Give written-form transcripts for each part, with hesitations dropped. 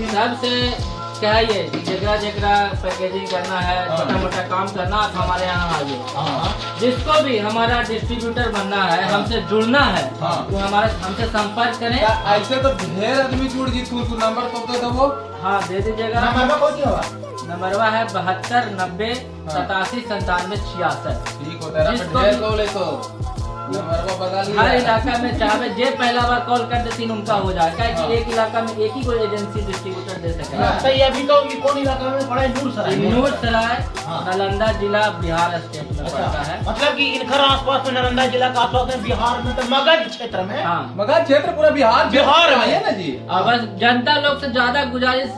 सबसे कहिए कि जकरा जकरा पैकेजिंग करना है, छोटा मोटा काम करना, आप हमारे यहाँ आइए। जिसको भी हमारा डिस्ट्रीब्यूटर बनना है, हमसे जुड़ना है, वो हमारे हमसे संपर्क करें। ऐसे तो ढेर आदमी जुड़ जी। तू तू नंबर तो दे देबो। हाँ, दे दीजिएगा। नंबर कौन सी होगा? नंबरवा है 72 90 87 97 66। ठीक होता है। जिसको ढेर भी- कॉल है तो नंबरवा बदल हर इलाका में चाहे जे पहला बार कॉल कर देती, उनका हो जाए। क्या कि एक इलाका में एक ही कोई एजेंसी डिस्ट्रीब्यूटर दे सके। तो ये अभी तो ये कौन इलाका में पड़ा है? नूर सराय? नूर सराय, नालंदा जिला, बिहार स्टेट में पड़ता है। मतलब कि इनकर आसपास में, नालंदा जिला के आसपास में, बिहार में, तो मगध क्षेत्र में। हाँ। मगर क्षेत्र पूरा बिहार बिहार में। है ना जी? और बस जनता लोग से ज्यादा गुजारिश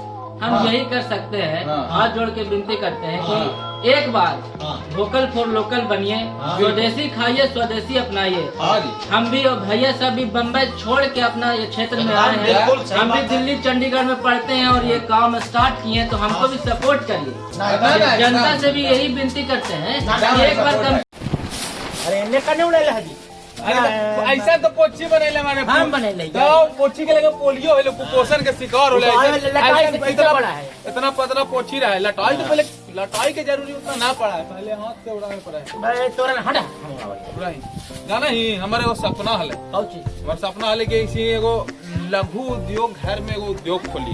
हम यही कर सकते हैं, हाथ जोड़ के विनती करते हैं कि एक बार वोकल फॉर लोकल बनिए, स्वदेशी खाइए, स्वदेशी अपनाइए। हाँ जी। हम भी और भैया सब भी बम्बई छोड़ के अपना ये क्षेत्र में आए हैं। बिल्कुल सही हम भी बात है। दिल्ली चंडीगढ़ में पढ़ते हैं और ये काम स्टार्ट किए हैं, तो हमको भी सपोर्ट करिए। ना, ना, ना, जनता एकदम। से भी यही विनती करते हैं ना, कि एक बार कम अरे, एने कने उड़ेले हजी? अरे, तो ऐसा तो पोछी बनैले माने। हम बनैले। तो पोछी के लगे पोलियो होले, कुपोषण के शिकार होले। तो ऐसे- लटाई ऐसे से कितना इतना बड़ा है? इतना पतला पोछी रहा है। लटाई तो पहले लटाई के जरूरी उतना ना पड़ा है, पहले हाथ से उड़ाने पड़ा है। बे तोरा हटा। उड़ाई जाना ही हमारे वो सपना हले। कौन चीज? हमारे सपना हले कि इसी एगो लघु उद्योग, घर में एगो उद्योग खोली।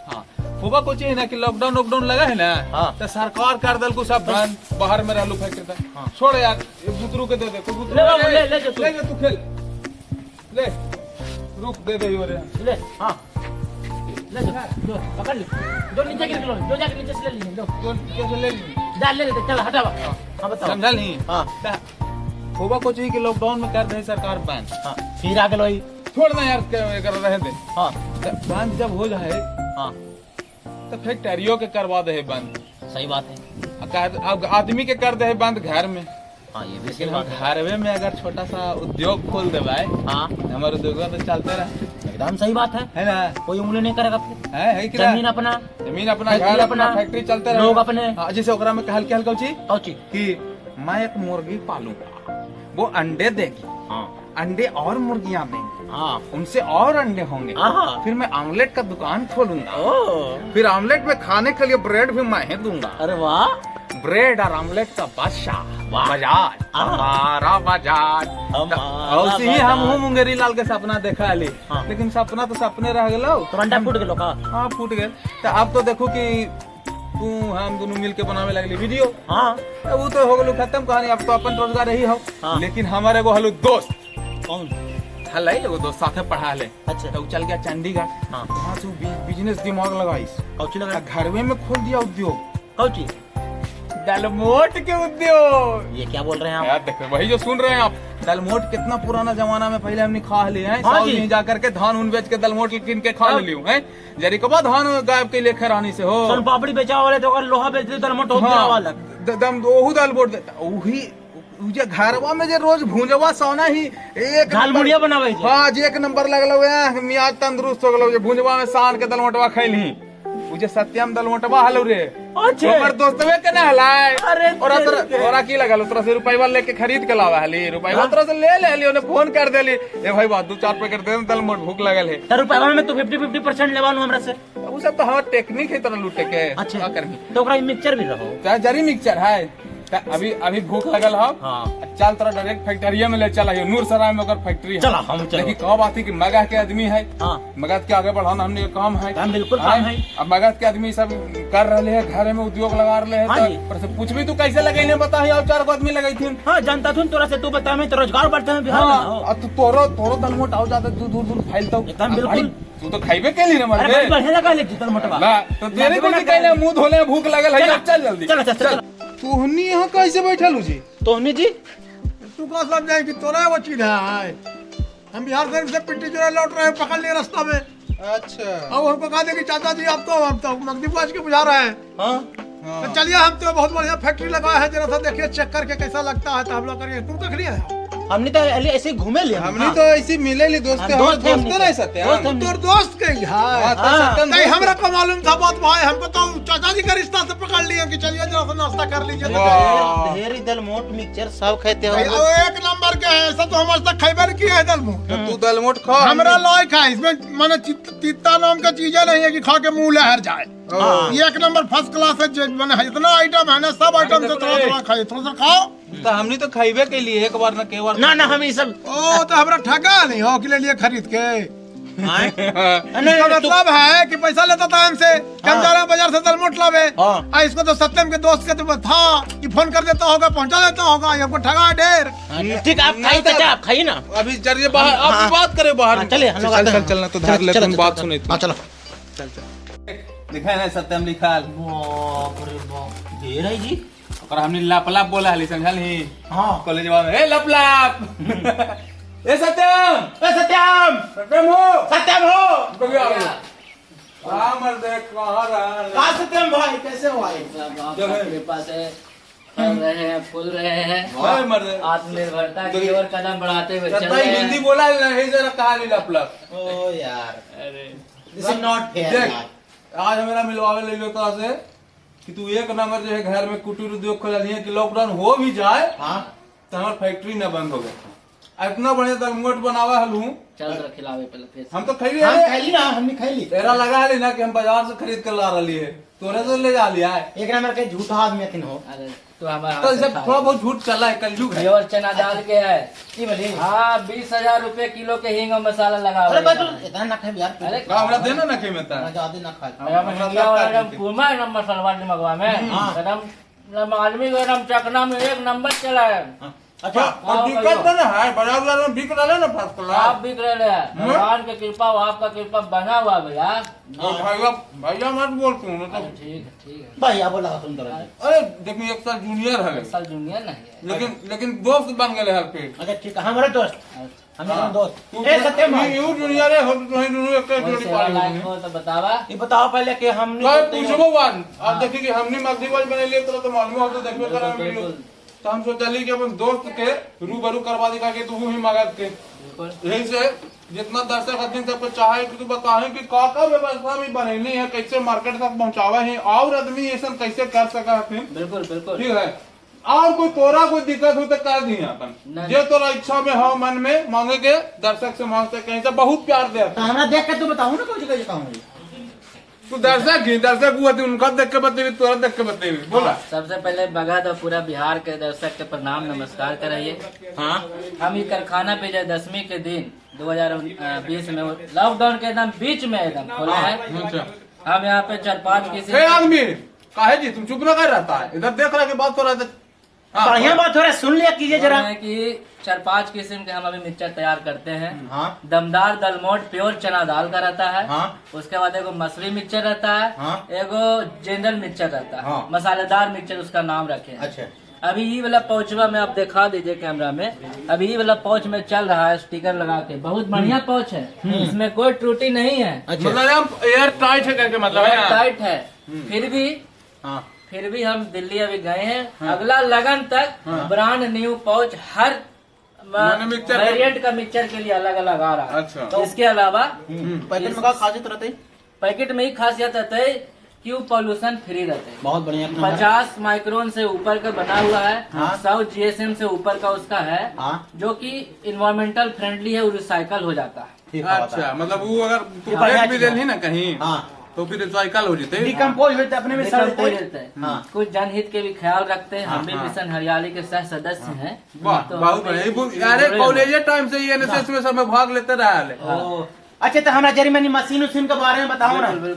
हाँ, हुआ कुछ है ना कि लॉकडाउन लॉकडाउन लगा है ना, तो सरकार कर दल को सब बंद, बाहर में रहलू फैक्ट्री तक। छोड़ यार, ये बुतरू के दे दे कोई बुतरू। ले बाबू, ले, ले जो तू। ले जो तू खेल ले, रुक, दे दे यो रे। ले, हाँ, ले जो, जो पकड़ ले, जो नीचे गिर लो, जो जाके नीचे से ले लीजिए, जो। तो कैसे ले ली? जा, ले लेते, चल हटावा। हाँ, बताओ। समझल नहीं? हुआ कुछ ही कि लॉकडाउन में कर दे सरकार बंद। हाँ, फिर आगे लोई। छोड़ ना यार, कर रहे दे। तो बंद जब हो जाए, तो फैक्ट्रियों के करवा दे बंद। सही बात है। अब आदमी के कर दे बंद घर में। हाँ, ये भी सही लेकिन हम बात है। घरवे में अगर छोटा सा उद्योग खोल दे भाई, हमारे उद्योग तो चलते रहे। एकदम सही बात है। है ना? कोई उंगली नहीं करेगा फिर। है कि ना? जमीन अपना। जमीन अपना, फैक्ट्री घर अपना, अपना, फैक्ट्री चलते रहे। लोग अपने। हाँ, जैसे ओकरा में कहल कहल कहल कौन चीज? कि मैं एक मुर्गी पालूंगा, वो अंडे देगी, अंडे और मुर्गियां देंगी, उनसे और अंडे होंगे, फिर मैं ऑमलेट का दुकान खोलूंगा, फिर ऑमलेट में खाने के लिए ब्रेड भी मैं ही दूंगा। अरे वाह! ब्रेड और ऑमलेट का बादशाह वाह! बाजार, हमारा बाजार। हमारा और ही हम बाजार। हूँ मुंगेरी लाल के सपना देखा ली। लेकिन सपना तो सपने रह गलो। तो अंडा फूट गेलो का? हाँ, फूट गए। तो अब तो देखो कि तू हम दोनों मिल के बनावे लगली वीडियो। तो वो तो हो गलो खत्म कहानी, अब तो अपन रोजगार ही हो। लेकिन हमारे एगो हलू दोस्त। कौन? हल एगो दोस्त, साथे पढ़ा ले। तो वो चल गया चंडीगढ़। वहाँ से वो बिजनेस दिमाग लगाइस। कौची लगा? घरवे में खोल दिया उद्योग। कौची? दलमोट के उद्योग। ये क्या बोल रहे हैं आप? यार देखो, वही जो सुन रहे हैं आप। दलमोट कितना पुराना जमाना में पहले हमने खा लिए हैं। हाँ साउथ जी। में जा करके धान उन बेच के दलमोट किन के खा लियो हैं, जरी कबा धान गायब के लिए खरानी से हो। सोन पापड़ी बेचा वाले तो अगर लोहा बेच दे, दलमोट हो गया वाला। दम ओहू दलमोट देता ओही उ जे घरवा में जे रोज भूंजवा सोना ही एक झालमुड़िया बनावे छै। हाँ जी, एक नंबर लगल है, मियाज तंदुरुस्त हो गेलो जे भूंजवा में सान के दलमोटवा खैली। उ जे सत्यम दलमोटवा हलो रे। हमर दोस्तवे के ना हलाय। अरे और तोरा तेरी के। तोरा की लगल, तोरा से रुपैया लेके खरीद के लावा हली? रुपैया तोरा से ले ले हली, ओने फोन कर देली, ए भाई बात 2-4 पैकेट दे दे दलमोट, भूख लगल है। तो रुपया में तू 50-50% लेवा लू हमरा से। उ सब तो हमर टेक्निक है तोरा लूटे के। का करबी? तो ओकरा मिक्सचर भी रहो। चाहे जरी मिक्सचर है। त अभी अभी भूख लगल हो। चल, तोरा डायरेक्ट फैक्ट्री में ले चल आइयो, नूर सराय में ओकर फैक्ट्री है। चला, हम चलो। लेकिन कहो बात है कि मगह के आदमी है। मगध के आगे बढ़ाना हमने के काम है। काम बिल्कुल काम है। अब मगध के आदमी सब कर रहे हैं, घरे में उद्योग लगा रहे हैं। हाँ तो जी। पर से पूछ भी तू कैसे लगैले बता, और चार गो आदमी लगैथिन। हाँ, जनता थुन तोरा से, तू बता में तो रोजगार बढ़ते हैं बिहार में। हाँ, और तू तोरो तोरो दलमोट आओ जाते तू दूर दूर फैलतो। एकदम बिल्कुल। तू तो खाइबे केली ना मर। अरे, बड़ी बढ़िया लगा ले दलमोटवा। ला तो तेरे को कहले मुंह धोले, भूख लगल है, चल जल्दी। चल चल चल। तोहनी यहाँ कैसे बैठल हो जी? तोहनी जी। तू का समझाए कि तोरा वो चीज है? हम बिहार शरीफ से पिट्टी चुरा लौट रहे हैं, पकड़ लिए रास्ता में। अब हमको कहा दे कि चाचा जी, आप तो हम तो नकदी के बुझा रहे हैं। तो चलिए, हम तो बहुत बढ़िया फैक्ट्री लगाए हैं, जरा सा देखिए, चेक करके कैसा लगता है। तो हम लोग करिए, तुम कख लिए? हमने तो ऐसे घूमे ले, हमने तो ऐसे मिले ली दोस्त, दोस्त नहीं सकते तोर दोस्त के हां नहीं हमरा को मालूम था बात भाई, हमको तो चाचा जी का रिश्ता से पकड़ लिए कि चलिए जरा सा नाश्ता कर लीजिए। ढेर दलमोट मिक्सचर सब खाते हो, एक नंबर के है ऐसा तो हम आज तक खैबर किए है दलमोट। तू दलमोट खा, हमरा लायक है, इसमें माने तीता नाम का चीज नहीं है कि खा के मुंह लहर जाए। ये एक नंबर फर्स्ट क्लास है, माने इतना आइटम है ना, सब आइटम से थोड़ा थोड़ा खाइए, थोड़ा सा खाओ। तो हमने तो खाइबे के लिए एक बार ना के बार ना ना हम ये सब ओ तो हमरा ठगा नहीं हो कि ले लिए खरीद के। इसका मतलब है कि पैसा लेता था हमसे, हम जा रहे हैं बाजार से दलमोट लावे, आ इसको तो सत्यम के दोस्त के तो था कि फोन कर देता होगा, पहुंचा देता होगा, ये हमको ठगा ढेर। ठीक आप खाइए चाचा, आप खाइए ना अभी जरिए बाहर, आप बात करें बाहर। चले हम लोग चल चल चलना तो धार ले, तुम बात सुने। हां चलो चल चल दिखा ना सत्यम लिखाल। बाप रे बाप ढेर है जी। और हमने लपलाप बोला हली समझल ही। हां कॉलेज में ए लपलाप ए सत्यम, ए सत्यम, सत्यम हो, सत्यम हो। हां मर्द कहां रहा का सत्यम भाई, कैसे हो भाई? कृपा से फल रहे हैं, फूल रहे हैं, भाई मर्द आत्मनिर्भरता की ओर कदम बढ़ाते हुए चल रहे हैं। हिंदी बोला नहीं जरा, कहा ली लपलाप। ओ यार अरे this is not fair. आज हमारा मिलवावे ले लो तो से कि तू एक नंबर जो है घर में कुटीर उद्योग खोला लिया कि लॉकडाउन हो भी जाए हाँ तो हमार फैक्ट्री ना बंद हो गए। इतना बढ़िया दलमोट बनावा हलू, चल तो खिलावे पहले फिर। हम तो खैली, हम खैली ना, हमने खैली। तेरा लगा है ना कि हम बाजार से खरीद कर ला रही है, तोरे से ले जा लिया है। एक नंबर के झूठा आदमी अथिन हो। अरे तो हमारा तो सब थोड़ा बहुत झूठ चला है, कलयुग है। प्योर चना दाल के है की बोली? हाँ 20,000 रुपए किलो के हींग और मसाला लगा। अरे भाई तू इतना ना खाए यार। अरे हमरा देना ना के में ता ज्यादा ना खा। एकदम पूमा एकदम मसाला दिमागवा में एकदम आदमी को एकदम चकना में एक नंबर चला है। अच्छा और दिक्कत तो ना है, बाजार बाजार में बिक रहा है ना फर्स्ट क्लास। आप बिक रहे हैं, भगवान के कृपा आपका कृपा बना हुआ भैया। भैया भैया मत बोल तू मतलब। ठीक है ठीक है भैया बोला तुम तो। अरे देखिए एक साल जूनियर है, एक साल जूनियर नहीं है लेकिन लेकिन दोस्त बन गए हर फिर। अच्छा ठीक है हमारे दोस्त, हमारे दोस्त। ए सत्यम भाई you junior है, हम तो दोनों एक जोड़ी पाली हो तो बतावा। ये बताओ पहले कि हमने पूछबो बात आप देखिए कि हमने मगधीवाल बने लिए तो मालूम हो तो देखबे करा वीडियो। तो हम सोचली कि अपन दोस्त के रूबरू करवा दिखा के तू ही मगध के यही से जितना दर्शक हथिन सबको चाहे कि तू बताए कि का का व्यवस्था भी बनैली है, कैसे मार्केट तक पहुंचावे है और आदमी ऐसा कैसे कर सका हथिन। बिल्कुल बिल्कुल ठीक है। और कोई तोरा कोई दिक्कत हो तो कर दी अपन, जो तोरा इच्छा में हो मन में मांगे के दर्शक से मांगते कहीं से बहुत प्यार दे। हमरा देख के तू बताऊ ना कौन चीज कहूं तू दर्शक ही दर्शक हुआ थी उनका देख के बतेबी, तोरा देख के बतेबी। बोला सबसे पहले मगध और पूरा बिहार के दर्शक के प्रणाम नमस्कार कराइए। हाँ हम ये कारखाना पे विजयदशमी के दिन 2020 में लॉकडाउन के एकदम बीच में एकदम खोला है। हम यहाँ पे 4-5 किसी आदमी काहे जी तुम चुप ना कर रहता है, इधर देख रहा के बात हो रहा है। बढ़िया बात हो रहा है, सुन लिया कीजिए जरा। कि 4-5 किस्म के हम अभी मिक्सचर तैयार करते हैं। हाँ। दमदार दलमोट प्योर चना दाल का रहता है। हाँ। उसके बाद एगो मसूरी मिक्सचर रहता है। हाँ। एगो जनरल मिक्सचर रहता है। हाँ। मसालेदार मिक्सचर उसका नाम रखे हैं। अच्छा अभी ये वाला पाउचवा में आप दिखा दीजिए कैमरा में, अभी ये वाला पाउच में चल रहा है स्टिकर लगा के, बहुत बढ़िया पाउच है, इसमें कोई त्रुटि नहीं है। अच्छा। मतलब एयर टाइट है करके, मतलब एयर टाइट है। फिर भी हाँ। फिर भी हम दिल्ली अभी गए हैं। हाँ। अगला लगन तक हाँ। ब्रांड न्यू पाउच हर वेरिएंट का मिक्सचर के लिए अलग अलग आ रहा है। अच्छा। तो इसके अलावा पैकेट में का खासियत रहता है, पैकेट में ही खासियत रहता है कि वो पॉल्यूशन फ्री रहते हैं। बहुत बढ़िया। 50 माइक्रोन से ऊपर का बना हुआ है। हाँ। 100 GSM से ऊपर का उसका है। हाँ। जो कि इन्वायरमेंटल फ्रेंडली है और रिसाइकल हो जाता है। अच्छा मतलब वो अगर तू भी देनी ना कहीं हाँ। तो फिर रिसाइकल हो जाते, डिकम्पोज होते अपने में सड़ जाते हैं। हाँ। कुछ जनहित के भी ख्याल रखते हैं। हम भी हाँ। मिशन हरियाली के सह सदस्य हैं। वाह तो बहुत बढ़िया। अरे कॉलेज टाइम से एनएसएस में सब में भाग लेते रहा है। अच्छा तो हमरा जरी मनी मशीन उशीन के बारे में बताओ ना।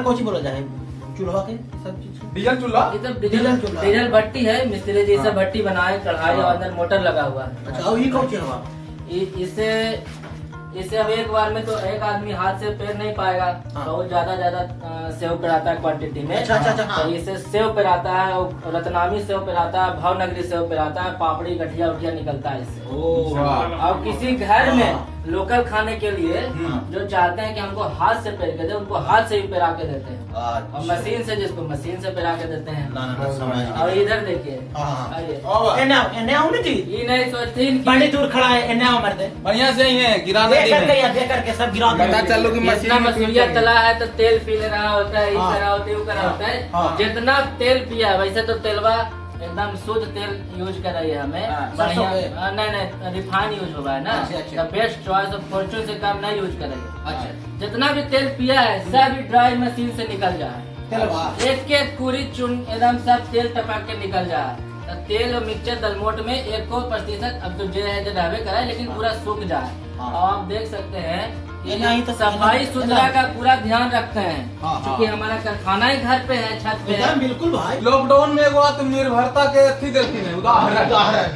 कौन सी बोला जाए चूल्हा के सब चीज? डीजल चूल्हा। ये तो डीजल डीजल चूल्हा। डीजल भट्टी है, मिस्त्री जी से भट्टी बनाए, कढ़ाई और अंदर मोटर लगा हुआ है। अच्छा, और ये कौन सी हवा? इससे इससे अब एक बार में तो एक आदमी हाथ से पेर नहीं पाएगा। हाँ। बहुत ज्यादा ज्यादा सेव पेराता है क्वांटिटी में। अच्छा, अच्छा, अच्छा, हाँ। तो इसे सेव पेराता है और रतनामी सेव पेराता है, भावनगरी सेव पेराता है, पापड़ी गठिया उठिया निकलता है इससे। और किसी घर में लोकल खाने के लिए जो चाहते हैं कि हमको हाथ से पेर के दे, उनको हाथ से भी पेरा के देते हैं और मशीन से जिसको मशीन से पेरा के देते हैं। ना ना ना, समझ। और इधर देखिए, हाँ। आइए। एने आओ, एने आओ ना जी। ये नहीं सोचती बड़ी दूर खड़ा है, एने आओ मर्दे। बढ़िया से ही है, गिरा दे दे करके या दे करके सब गिरा दे। पता चलो कि मशीन जितना में मसूरिया तला है तो तेल पी ले रहा होता है, इस हाँ। तरह होता है, वो करा होता है। हाँ। जितना तेल पिया है, वैसे तो तेलवा एकदम शुद्ध तेल यूज कराइए हमें। हाँ। बढ़िया। सरसों के। हाँ, नहीं नहीं, रिफाइन यूज हुआ है ना। अच्छा, अच्छा। बेस्ट चॉइस ऑफ फॉर्चून से कम नहीं यूज कराइए। अच्छा। जितना भी तेल पिया है सब ड्राई मशीन से निकल जाए। तेलवा। एक एक पूरी चुन एकदम सब तेल टपक के निकल जाए। तो तेल और मिक्सचर दलमोट में 1% अब तो जे है जो रहबे कराए, लेकिन पूरा सूख जाए। हाँ। और आप देख सकते हैं ये नहीं कि तो सफाई ये सुथरा नहीं। का पूरा ध्यान रखते हैं, हाँ, क्योंकि हमारा कारखाना ही घर पे है, छत पे है। एकदम बिल्कुल भाई। लॉकडाउन में एगो आत्मनिर्भरता के अथी देलखिन है उदाहरण। उदाहरण।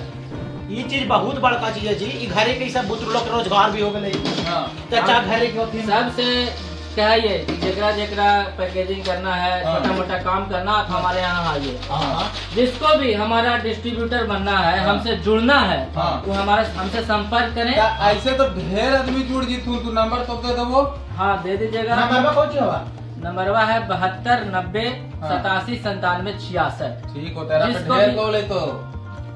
ये चीज बहुत बड़का चीज है जी। ई घरे के सब बुजुर्ग लोग के रोजगार भी हो गेलै। हाँ। चाचा घरे के होथिन। सबसे कहिए कि जेकरा जेकरा पैकेजिंग करना है, हाँ। छोटा मोटा काम करना, आप हमारे यहाँ आइए। हाँ। जिसको भी हमारा डिस्ट्रीब्यूटर बनना है, हमसे जुड़ना है, हाँ। वो हमारा हमसे संपर्क करें। ता ऐसे तो ढेर आदमी जुड़ जीतू, तू नंबर तो दे देबो। हाँ, दे दीजिएगा। नंबरवा कौन सी हवा? नंबरवा है 72 90 हाँ। 87 97 66। ठीक हो, तेरा पे जिसको ढेर भी- कॉल है तो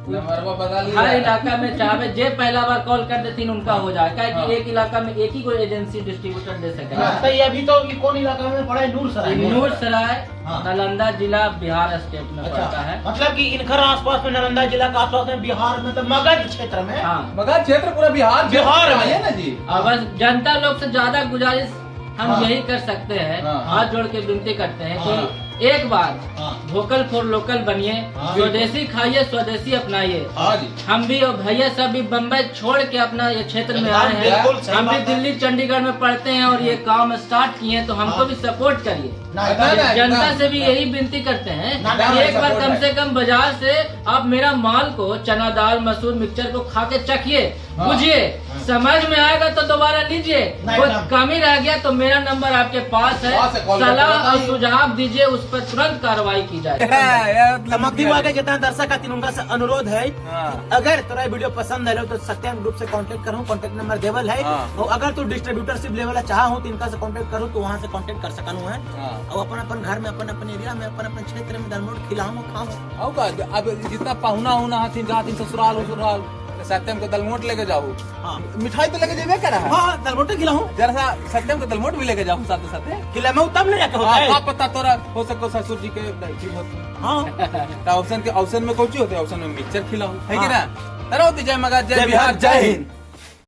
नंबरवा बदल लिया। हर इलाका में चाहे जे पहला बार कॉल कर देती उनका हो जाए, क्या हाँ। कि एक इलाका में एक ही कोई एजेंसी डिस्ट्रीब्यूटर दे सके। हाँ, तो ये अभी तो ये कौन इलाका में पड़ा है? नूरसराय। नूरसराय हाँ। नालंदा जिला बिहार स्टेट में पड़ता अच्छा है। मतलब कि इनकर आसपास में नालंदा जिला के आसपास में बिहार में तो मगध क्षेत्र में। हाँ। मगध क्षेत्र पूरा बिहार बिहार में। है ना जी। और बस जनता लोग से ज्यादा गुजारिश हम हाँ। यही कर सकते हैं, हाँ। हाथ जोड़ के विनती करते हैं हाँ। कि एक बार हाँ। वोकल फॉर लोकल बनिए, हाँ। स्वदेशी खाइए, स्वदेशी अपनाइए। हाँ जी। हम भी और भैया सब भी बम्बई छोड़ के अपना ये क्षेत्र में आए हैं। बिल्कुल सही हम भी बात है। दिल्ली चंडीगढ़ में पढ़ते हैं और ये काम स्टार्ट किए हैं, तो हमको हाँ। भी सपोर्ट करिए। ना, ना, ना, जनता एकदम, से भी यही विनती करते हैं ना, कि ना, एक बार सपोर्ट कम है। से कम बाजार से आप मेरा माल को चना दाल मसूर मिक्सचर को खा के चखिए, हाँ। बुझिए, समझ में आएगा तो दोबारा लीजिए। ना, कोई एकदम। कमी रह गया तो मेरा नंबर आपके पास है, पास है, कॉल करके सलाह और बताइए। सुझाव दीजिए, उस पर तुरंत कार्रवाई की जाए। मगधी के जितना दर्शक हथिन उनका से अनुरोध है हाँ। कि अगर तोरा वीडियो पसंद है तो सत्यम ग्रुप से कांटेक्ट करूँ, कांटेक्ट नंबर देवल है। हाँ। और अगर तू डिस्ट्रीब्यूटरशिप लेवल चाह हो तो इनका से कांटेक्ट करूँ तो वहाँ से कांटेक्ट कर सकूँ है। हाँ। और अपन अपन घर में अपन अपन एरिया में अपन अपन क्षेत्र में दालमोट खिलाऊँ खाऊँ। और का अब जितना पाहुना उना हथिन जाथिन ससुराल ससुराल तो सत्यम के दलमोट लेके जाओ। हाँ। मिठाई तो लेके जेबे करा है। हाँ, दालमोट खिलाऊँ। जरा सा सत्यम के दलमोट भी लेके जाऊँ साथे साथे। खिलाऊँ तब ले जाके होता हाँ, है। का पता तोरा हो सको ससुर जी के ठीक होते। हाँ। तो ऑप्शन के ऑप्शन में कौची होते, ऑप्शन में मिक्सचर खिलाओ है कि हाँ। ना। तरह होती। जय मगध, जय बिहार, जय हिंद।